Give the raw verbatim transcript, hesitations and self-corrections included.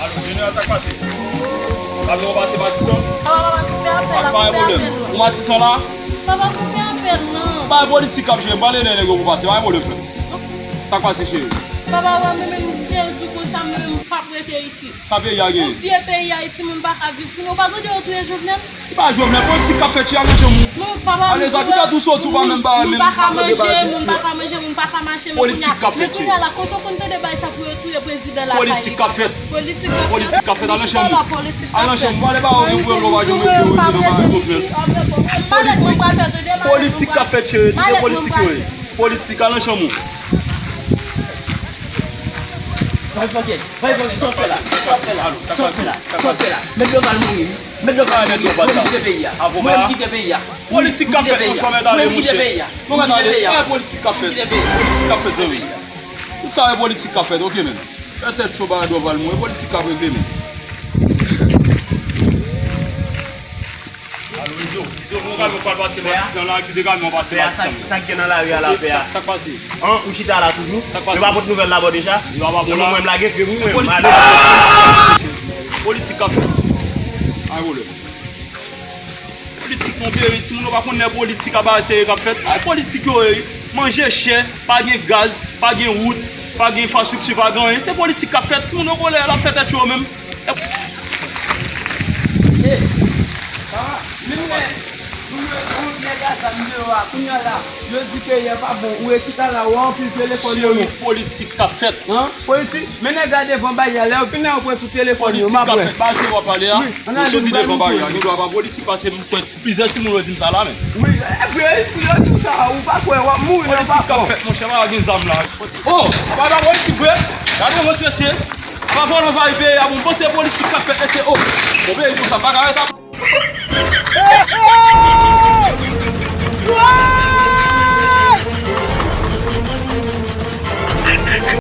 Alo, Junior, sa k pase? Sa vle w pase Matisan? Papa, papa, koupe apèl la, koupe apèl la. Ak pa gen pwoblèm. Ou Matisan la? Papa, koupe apèl non. Pa gen politik k ap jere, m pale lè nèg yo pou pase, pa gen pwoblèm frè m. Sa k pase, cheri? Papa, wè, mwen menm, m te di konsa, mwen menm, m p ap rete isit. Sa peyi a genyen? Yon vye peyi Ayiti, moun pa ka viv. Ou pa tande yo touye Jovenel? Se pa Jovenel, politik k ap fèt, cheri, a nan janm ou. Non, papa, ale, sa pita tou soti, ou pa menm ba, moun pa ka manje, moun pa ka manje, moun pa ka mache, men kounye a, men kounye a la, kote w konn tande bay sa pou yo touye prezidan lakay li? Politik k ap fèt. Politik k ap fèt. Politik k ap fèt, a nan janm ou. A nan janm ou, ale ba ou, yon pwoblèm, ou pa janm rete, ou rete nan bagay Jovenel. Politik, politik k ap fèt, cheri, tout se politik yo ye. Politik, a nan janm ou. Bay fòkè, bay fòkè, sa w fè la, sa w fè la, sa w fè la, sa w fè la. Mèt Doval mouri wi. Mèt Doval mouri wi. Mwen m kite peyi a. Mwen m kite peyi a. Politik k ap fèt, monchè, mèt ale, monchè. Mwen m kite peyi a. Politik k ap fèt. Politik k ap fèt, zanmi. Tout sa e politik k ap fèt, oke, men. Fè tèt cho ba Doval mouri, politik k ap regle, men. Alo, Izo, Izo, gen yon kamyon k pral pase Matisan la, kite kamyon an pase Matisan. Sa k gen nan lari a la, pè a? Sa k pase? An, ou chita la toujou? Sa k pase? Yo pa pot nouvèl la bò deja? Yo pa bon la. Mwen, m lage fim, wi, mwen, m ale. Politik k ap fèt. Ay, wole. Politik, monchè, timoun yo pa konn lè politik ap serye k ap fèt. Sa e politik yo ye. Manje chè, pa gen gaz, pa gen wout, pa gen enfrastrikti, pa gen anyen. Se politik k ap fèt. Timoun yo kolè, y ap fè tèt cho yo menm. Ey, papa, menm lè, pou yo, pou nèg a zam deyò a, kounye a la, yo di peyi a pa bon, ou e chita la, ou anpil telefòn yo. Cheri, politik k ap fèt. An? Politik? Men nèg la devan bay la, lè yo vin la, yo pran tout telefòn yo, m ap wè. Politik k ap fèt, pa se w ap pale a. Wi, ann ale, m pral montre w. Ou soti devan bay la, gen dwa pa politik, paske m kwè plizyè timoun yo di m sa la menm. Wi, e vre, yo di w sa, ou pa kwè, w ap mouri nan pa kwè. Politik k ap fèt, monchè, pa gen zam la. Oh, apa pa politik vre? Gade yon mesye, apa vòlò anvayi peyi a, bon, m panse politik k ap fèt, mesye, oh. Bon, peyi konsa, m pa ka ret ap